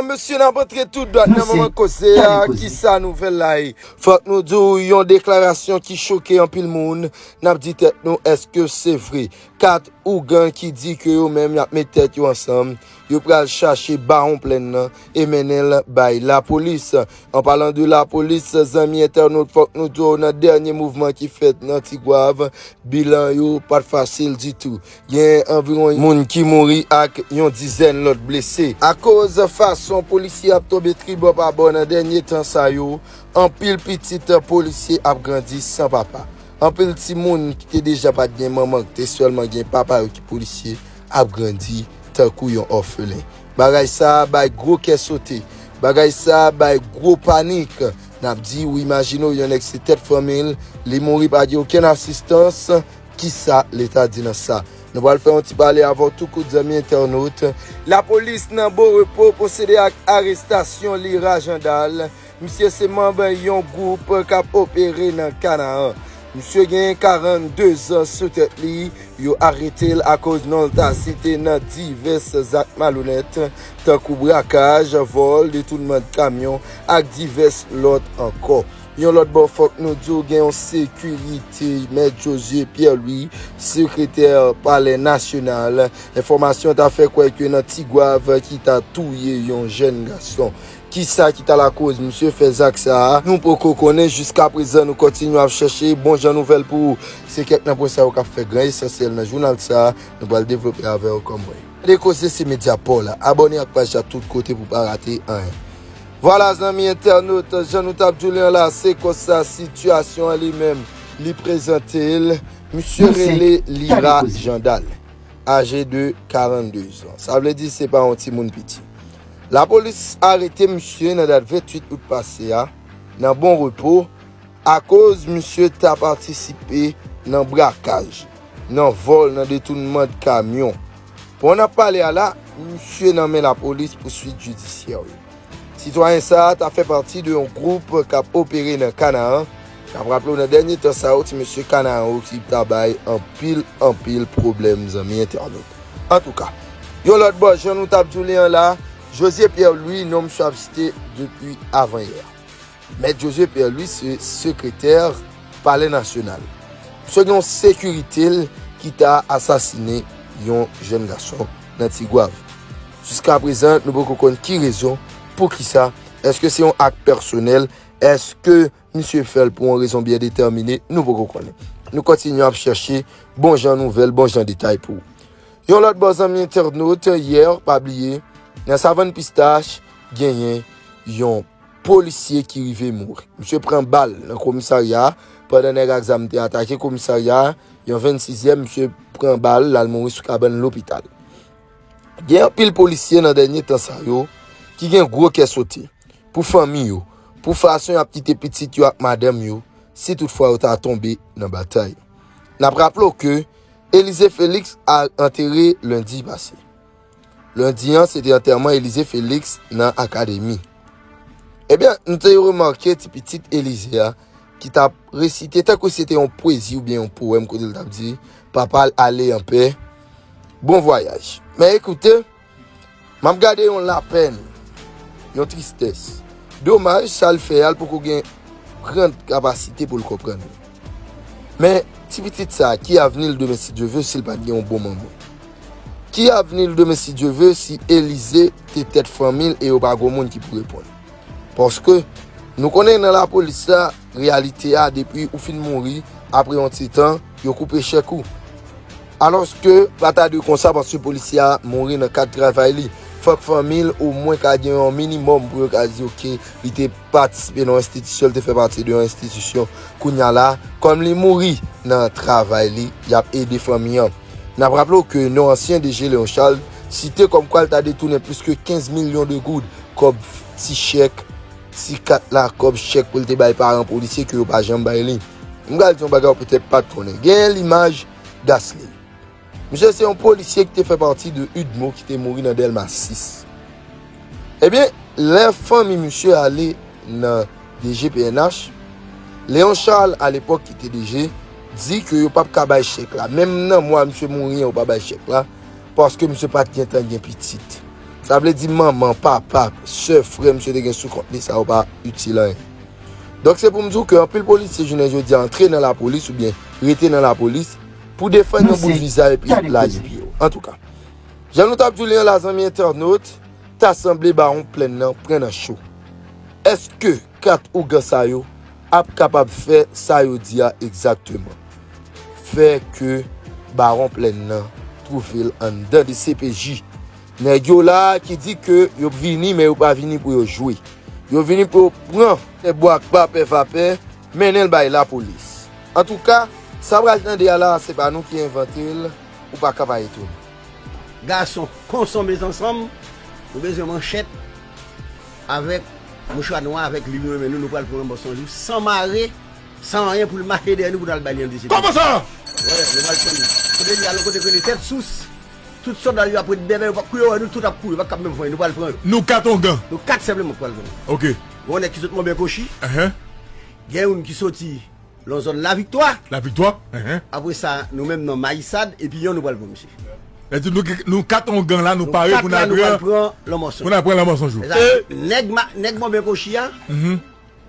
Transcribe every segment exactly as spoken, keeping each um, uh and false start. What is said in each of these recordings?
Mesye, n ap antre tou dwat nan moman koze a. Kisa nouvèl la ye? Fòk nou di w yon deklarasyon ki choke anpil moun. N ap di tèt nou, èske se vre? Kat ougan ki di ke yo menm y ap met tèt yo ansanm, yo pral chache Bawon Plèn nan e mennen l bay lapolis. An palan de lapolis, zanmi entènot, fòk nou di w nan dènye mouvman ki fèt nan Tigwav, bilan yo pa t fasil ditou. Gen anviwon moun ki mouri ak yon dizèn lòt blese. Akoz fason polisye ap tonbe tribò pa bò nan dènye tan sa yo, anpil pitit polisye ap grandi san papa. Anpil timoun ki te deja pa t gen manman, ki te sèlman gen papa yo ki polisye, ap grandi tankou yon òfelen. Bagay sa a bay gwo kè sote. Bagay sa a bay gwo panik. N ap di, ou imajine w, yon nèg se tèt fanmi l, li mouri pa gen okenn asistans. Kisa Leta di nan sa? Nou pral fè yon ti pale avè w tou kout, zanmi entènot. Lapolis nan Bon Repo pwosede ak arestasyon Lira Jandal. Misye se manm yon gwoup k ap opere nan Kanaan. Misye gen karannde zan sou tèt li. Yo arete l akoz non l ta site nan divès zak malonèt, tankou brakaj, vòl, detounman kamyon ak divès lòt ankò. Yon lòt bò, fòk nou di w gen yon sekirite, Mèt Josué Pierre Louis, sekretè Palè Nasyonal. Enfòmasyon ta fè kwè ke nan Tigwav ki ta touye yon jèn gason. Kisa ki ta lakoz misye fè zak sa a? Nou poko konnen. Jiska prezan, nou kontinye ap chèche bon jan nouvèl pou ou. Se kèk nan pwen sa yo k ap fè gran esansyèl nan jounal sa a. Nou pral devlope avè w kòm mwen. Gade Koze se medya pa w la. Abòne ak paj la tout kote pou w pa rate anyen. Vwala, zanmi entènot, jan nou t ap di w li an la, se konsa sitiyasyon an li menm, li prezante l. Misye rele Lira Jandal, aje de karannde zan. Sa vle di se pa yon timoun piti. Lapolis arete misye nan dat venntuit out pase a, nan Bon Repo, akoz misye ta patisipe nan brakaj, nan vòl, nan detounman kamyon. Pandan n ap pale a la, misye nan men lapolis pou swit jidisyè yo. Sitwayen sa a ta fè pati de yon gwoup k ap opere nan Kanaan. N ap raple w, nan dènye tan sa yo, ti mesye Kanaan yo ki ta bay anpil, anpil pwoblèm, zanmi entènot. Antouka, yon lòt bò, jan nou t ap di w li an la, Josué Pierre Louis, non misye ap site depi avanyè. Mèt Josué Pierre Louis se sekretè Palè Nasyonal. Misye gen yon sekirite l ki ta asasinen yon jèn gason nan Tigwav. Jiska prezan, nou poko konn ki rezon, poukisa, èske se yon ak pèsonèl, èske misye fè l pou yon rezon byen detèmine, nou poko konnen. Nou kontinye ap chèche bon jan nouvèl, bon jan detay pou ou. Yon lòt bò, zanmi entènot, yè, pa bliye, nan Savann Pistach, genyen yon polisye ki rive mouri. Misye pran bal nan komisarya a, pandan nèg ak zam te atake komisarya a, yon vennsizyèm, misye pran bal, l al mouri sou kabann lopital. Gen anpil polisye nan dènye tan sa yo ki gen gwo kè sote pou fanmi yo, pou fason y ap kite pitit yo ak madanm yo, si toutfwa yo ta tonbe nan batay. N ap raple w ke Elize Felix a antere lendi pase. Lendi an, se te antèman Elize Felix nan akademi. Ebyen, nou te remake ti pitit Elize a ki t ap resite tankou se te yon pwezi oubyen yon powèm kote l t ap di, "Papa l ale anpè, bon vwayaj." Men ekoute, m ap gade yon lapèn, yon tristès. Domaj, sa l fè a, l poko gen gran kapasite pou l konprann. Men, ti pitit sa a, ki avni l demen si Dye ve si l pa t gen yon bon manman? Ki avni l demen si Dye ve si Elize te tèt fanmi l e yo pa gen moun ki pou reponn? Paske, nou konnen nan lapolis la, reyalite a, depi ou fin mouri, apre yon ti tan, yo koupe chèk ou. Alòske, pa ta dwe konsa, paske polisye a mouri nan kad travay li. Fòk fanmi l omwen ka gen yon minimòm pou yo ka di, oke, li te patisipe nan yon enstitisyon, li te fè pati de yon enstitisyon. Kounye a la, kòm li mouri nan travay li, y ap ede fanmi an. N ap raple w ke non ansyen D G Léon Charles site kòmkwa l ta detounen plis ke kenz milyon de goud, kòb ti chèk, ti kat la, kòb chèk pou l te bay paran polisye ke yo pa janm bay li. M pral di yon bagay ou petèt pa t konnen. Genyen limaj Gaslin. Misye se yon polisye ki te fè pati de UDMO ki te mouri nan Dèlma sis. Ebyen, lè fanmi misye ale nan D G P N H, Léon Charles, alepòk, ki te D G, di ke yo p ap ka bay chèk la. Menm nan mwa misye mouri an, yo pa bay chèk la, paske misye pa t gentan gen pitit. Sa vle di manman, papa, sè, frè misye te gen sou kont li, sa yo pa itil anyen. Donk se pou m di w ke anpil polisye jounen jodi a antre nan lapolis oubyen rete nan lapolis pou defann yon bout viza epi lage pye yo. Antouka, jan nou t ap di w li an la, zanmi entènot, ta sanble Bawon Plèn nan pran nan cho. Èske kat ougan sa yo ap kapab fè sa yo di a egzakteman? Fè ke Bawon Plèn nan twouve l anndan D C P J. Nèg yo la ki di ke yo vini, men yo pa vini pou yo jwe. Yo vini pou yo pran Sè Bwakpa Pè Vapè, mennen l bay lapolis. Antouka, sa w pral tande a la, se pa nou ki envante l, ou pa ka pa etone. Gason, konson met ansanm, nou bezwen manchèt avèk mouchwa nwa, avèk liv nou nan men nou, nou pral pran Lanmò San Jou, san mare, san anyen pou l mache dèyè nou pou n al bay li an D C P J. Kòman sa? Wi, nou pral pran li. Kote li al, yon kote k rele Tèt Sous. Tout sòlda yo ap ret dèyè, yo p ap kouri, yo wè nou tout ap kouri, yo p ap kab menm voye, nou pral pran yo. Nou kat ongan. Nou kat senpleman k pral pran yo. Ok. Gen yon nèg ki sot Mòben Kochi. Enhen. Gen youn ki soti nan zòn Laviktwa. Laviktwa? Enhen. Apre sa, nou menm nan Mayisad, epi yon nou pral pran misye. Sa vle di nou, nou kat ongan la, nou pare pou n al pran Lanmò San Jou. Pou n al pran Lanmò San Jou. Nèg ma-, nèg Mòben Kochi a,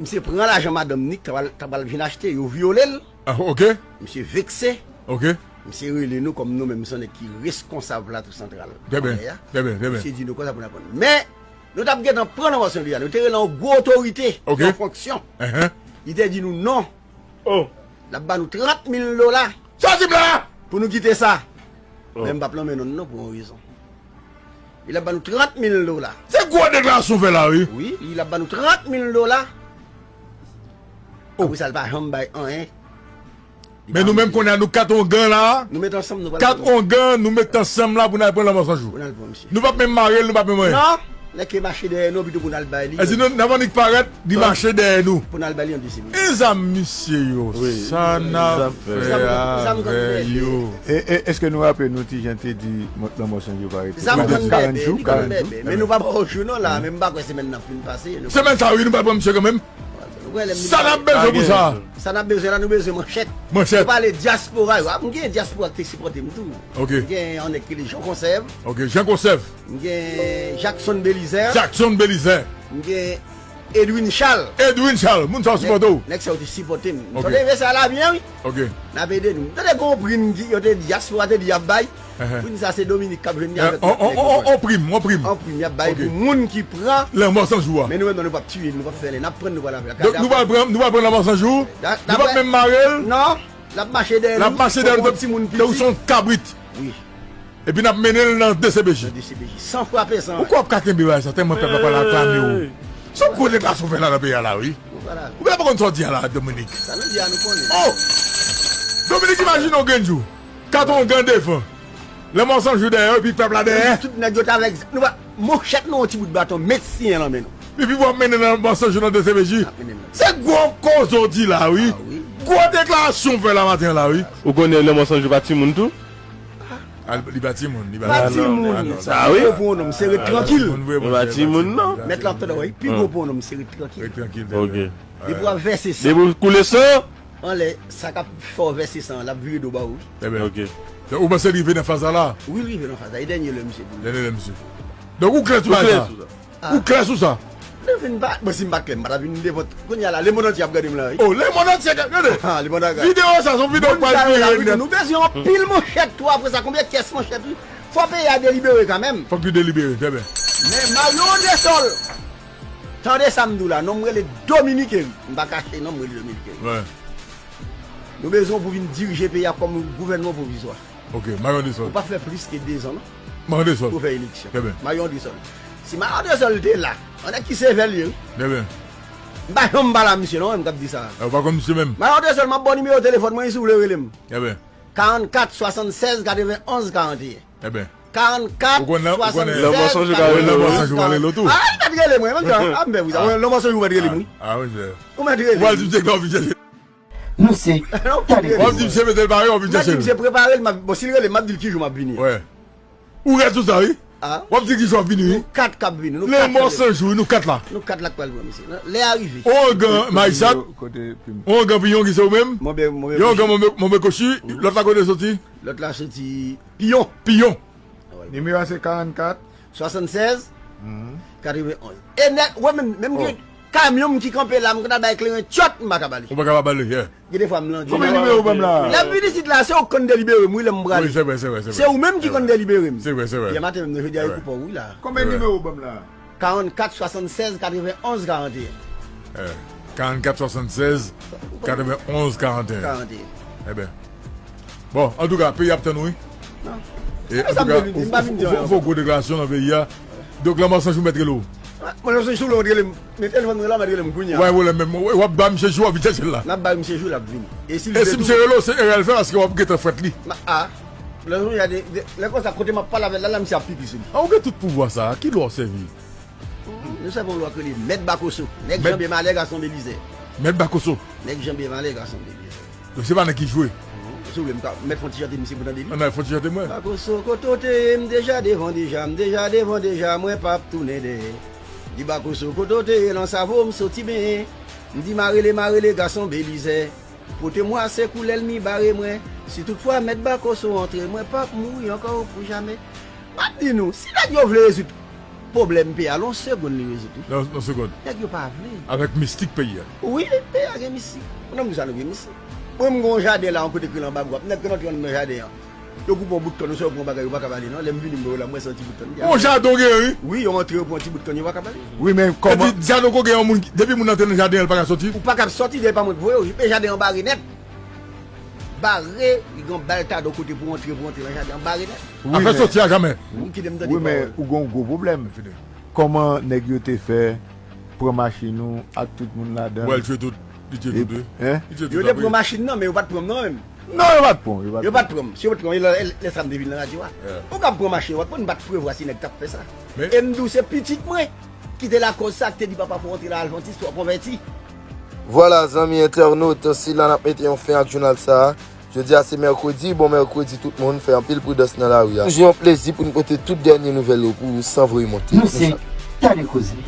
misye pran lajan madanm ni, ta pral, ta pral vin achte, yo vyole l. Ah, ok. Misye vekse. Ok. Misye rele nou kòm nou menm se nèg ki reskonsab Plato Santral. Trè byen, trè byen, trè byen. Misye di nou konsa pou n aprann. Men, nou t ap gentan pran nan pòsyon li a. Nou te rele yon gwo otorite, ok, yon fonksyon. Enhen. Li te di nou non. Oh. L ap ba nou trant mil dola. Sa w di m la? Pou nou kite sa. Oh. Men m p ap nonmen non l non pou yon rezon. Li l ap ba nou trant mil dola. Se gwo deklarasyon w fè la, wi. Wi, li l ap ba nou trant mil dola. Oh. Apre sa, l pa janm bay anyen. Men nou menm kounye a, nou kat ongan la. Nou met ansanm, nou pral pran. Kat ongan, nou met ansanm la pou n al pran Lanmò San Jou. Pou n al pran misye. Nou p ap menm mare l, nou p ap menm anyen. Non, nèg ki mache dèyè nou, pito pou n al bay li. Èske nou, n ap annik parèt, li mache dèyè nou. Pou n al bay li an D C P J. E zam misye yo, sa n ap fè avè yo? E, e, èske nou raple nou Ti Jan te di Lanmò San Jou pa rete? Zam konn bèbè, li konn bèbè. Men nou pa pran yon jou non la, men m pa kwè semèn nan ap fin pase. Semèn sa wi, nou pral pran misye kanmenm. Sa n ap bezwen pou sa? Sa n ap bezwen la, nou bezwen manchèt. Manchèt. Nou pale dyaspora yo. M gen dyaspora ki te sipòte m tou. Ok. M gen yon nèg ki rele Jean Conserve. Ok, Jean Conserve. M gen Jackson Belizaire. Jackson Belizaire. M gen Edwin Charles. Edwin Charles, moun sa yo sipòte w. Nèg, nèg sa yo te sipòte m. Ok. M tande mesaj la byen, wi. Ok. N ap ede nou. M tande gon prim ki, yo te di, dyaspora te di y ap bay. Enhen. Prim sa se Dominik k ap jwenn li avèk lòt nèg yo. On, on, on, on prim, on prim. On prim y ap bay pou moun ki pran Lanmò San Jou a. Men nou menm non, nou p ap tiye l, nou p ap fè anyen. N ap pran l, nou pral avè l. Donk nou pral pran, nou pral pran Lanmò San Jou. Nou p ap menm mare l. Non, l ap mache dèyè nou. L ap mache dèyè nou tankou yon timoun piti. Tankou yon kabrit. Wi. Epi n ap mennen l nan D C P J. Nan D C P J. San frape, san. Ou kwè w ap ka kenbe bagay sa, tèlman pèp la pral aklame w. Se yon gwo deklarasyon w fè la nan peyi a la, wi. Ou pa la. Ou pa konn sa w di a la, Dominik. Sa nou di a, nou konnen. Oh! Dominik, imajine w grenn jou. Kat ongan devan. Lanmò San Jou dèyè, epi pèp la dèyè. Tout nèg yo t avèk, nou pa, manchèt nou, yon ti bout baton, met siyen nan men nou. Epi w ap mennen Lanmò San Jou nan D C P J. N ap mennen l nan. Se gwo koze w di la, wi. Ah, wi. Gwo deklarasyon w fè la maten an la, wi. Ou konnen Lanmò San Jou pa timoun tou? Ah, li pa timoun, li pa timoun. Pa timoun. Ah, non, non, non. Ah, wi? Pi gwo pou yon nonm, se ret trankil. Li pa timoun, non. Mèt la ap tande, wi. Pi gwo pou yon nonm, se ret trankil. Ret trankil, ok. Depi w ap vèse san. Depi w koule san. Anlè, sa k ap fè w vèse san an, l ap vire do ba w, wi. Trè byen. Ok. Donk, ou panse l rive nan faz la la? Wi, l rive nan faz la. E dènye lè misye vini. Dènye lè misye. Donk, ou klè sou bagay sa? Ou klè sou sa? Ah. Ou klè sou sa? Mwen vin pa, bon, si m pa klè, m pa t ap vin devant. Kounye a la, lemonn antye ap gade m la, wi. Oh, lemonn antye ap gade. Ah, lemonn ap gade. Videyo sa, se yon videyo k pral vire nèt. Nou bezwen anpil manchèt tou, apre sa, konbyen kès manchèt, wi. Fò peyi a delibere kanmenm. Fòk li delibere, trè byen. Men Marion Andrésol, tande sa m di w la, non m rele Dominique Eric. M pa kache non m rele Dominique Eric. Wi. Nou bezwen w pou vin dirije peyi a kòm gouvènman pwovizwa. Ok, Marion Andrésol. Ou pa fè plis ke dezan, non? Marion Andrésol. Pou fè eleksyon. Trè byen. Marion Andrésol. Si Marion Andrésol te la, yon nèg ki sevè l ye, wi. Trè byen. M pa janm pale a misye, non, m t ap di sa. Ah, ou pa konn misye menm? Marion Andrésol, m ap ba w nimewo telefòn mwen, si w vle rele m. Trè byen. Karannkat swasannsèz katrevenn onz karanteyen. Trè byen. Karannkat swasannsèz katrevenn onz. Lanmò San Jou ka rele w tou. Ah, li mèt rele mwen, menm jan. Ah, m fè pou sa. Lanmò San Jou mèt rele m, wi. Ah, wi, sè. Ou mèt rele m. Ou pral di misye ke w vin chèche. Nou se, tande. W ap di misye mete l pare, w ap vin chèche l. M ap di misye prepare l, m ap, bon, si l rele m, m ap di l ki jou m ap vini. Wè. Ou rèd sou sa, wi. Ah. W ap di ki jou w ap vini, wi. Nou kat k ap vini, nou kat. Lanmò San Jou, wi, nou kat la. Nou kat la k pral pran misye. Lè a rive. Yon ongan Mayisad. Yon ongan Piyon ki se ou menm. Yon ongan Mòben Kochi. Lòt la kote l soti? Lòt la soti Piyon. Piyon. Nimewo a se karannkat. Swasannsèz, katrevenn onz. E nèg, wè menm, menm gen kamyon m ki kanpe la, m konn al bay kleren tchòt, m pa ka ba li. Ou pa ka ba li, yeah. Gen de fwa m landi. Konbyen nimewo w ban m la? Lè m vin isit la, se ou k konn delibere m, wi, lè m prale. Wi, se vre, se vre, se vre. Se ou menm ki konn delibere m. Se vre, se vre. Yè maten menm, jodi a, e kou pa w, wi, la. Konbyen nimewo w ban m la? Karannkat, swasannsèz, katrevenn onz, karanteyen. Karannkat, swasannsèz, katrevenn onz, karanteyen. Karanteyen. Eben. Bon, antouka, peyi ap tann ou, wi. E antouka, ou fè gwo deklarasyon nan peyi a. Donk, Lanmò San Jou mèt rele w. Mwen, Lanmò San Jou, mèt rele m. Men telefòn mwen la, mèt rele m kounye a. W ap rele m menm. W ap ba misye jou, w ap vin chèche l la. M ap ba misye jou, l ap vini. E si misye rele w, se erè l fè, paske w ap gentan frèt li. A, lè konsa, kote m ap pale avè l la, la, misye ap pipi sou li. A, ou gen tout pouvwa sa a. Ki lwa w sèvi? Nou sèvi yon lwa k rele Mèt Bakoso. Nèg janbe malè, gason Belizè. Mèt Bakoso. Nèg janbe malè, gason Belizè. Donk se pa nèg ki jwe. Si w vle, m ka mèt fè yon ti chante misye pou tande li. Ann fè yon ti chante mwen. Bakoso, kote w te ye, m deja devan deja, m deja devan deja, mwen p ap tounen dèyè. Di Bakoso, kote w te ye, nan savo m soti benyen. M di, marele, marele, gason Belizè. Pote mwa se kou lènmi bare mwen. Si toutfwa Mèt Bakoso antre, mwen p ap mouri ankò pou jamè. M ap di nou, si nèg yo vle rezoud pwoblèm peyi a, l on segonn li rezoud wi. Nan, nan segonn. Nèg yo pa vle. Avèk mistik peyi a. Wi, peyi a gen mistik. Nan kisa nou gen mistik? Mwen, m gen yon jaden la, yon kote k rele anba gwap. Nèg k antre anndan jaden an. Yo koupe yon bout kann, ou sa yo pran bagay, yo pa ka ba li non. Lè m vini, m wè yo la, m wè santi bout kann. Yon jaden w genyen, wi. Wi, yo antre, yo pran ti bout kann, yo pa ka ba li. Wi, men kòman. Epi, jaden w ko genyen, yon moun, depi moun nan antre nan jaden an, l pa ka soti? Ou pa ka soti dèyè pa mwen k voye w. Epi jaden an bare nèt. Bare, li gen yon baltado kote pou w antre, pou w antre nan jaden an, bare nèt. Afè soti a jamè. Ou kite m tande pawòl. Wi, men ou gen yon gwo pwoblèm. Kòman nèg yo te fè pran machin ou ak tout moun ladan l? Wè, l tchwe tout. Li tchwe tout, wi. Li tchwe tout. Yo te pran machin nan, men yo pa t pran m nan menm. Non, yo pa t pran w. Yo pa t pran m. Si yo pa t pran m, lè, lè sa m te vin nan radyo a. Ou ka pran machin, yo pa t pran m, m pa t prevwa si nèg t ap fè sa. E m di w se pitit mwen ki te lakòz sa, ki te di papa fò w antre la, al fè yon ti istwa konvèti. Vwala, zanmi entènot, se la n ap mete yon fen ak jounal sa a. Jodi a se mèkredi, bon mèkredi tout moun, fè anpil pridans nan lari a. Toujou yon plezi pou n pote tout dènye nouvèl yo pou ou san voye monte. Nou se Tande Koze.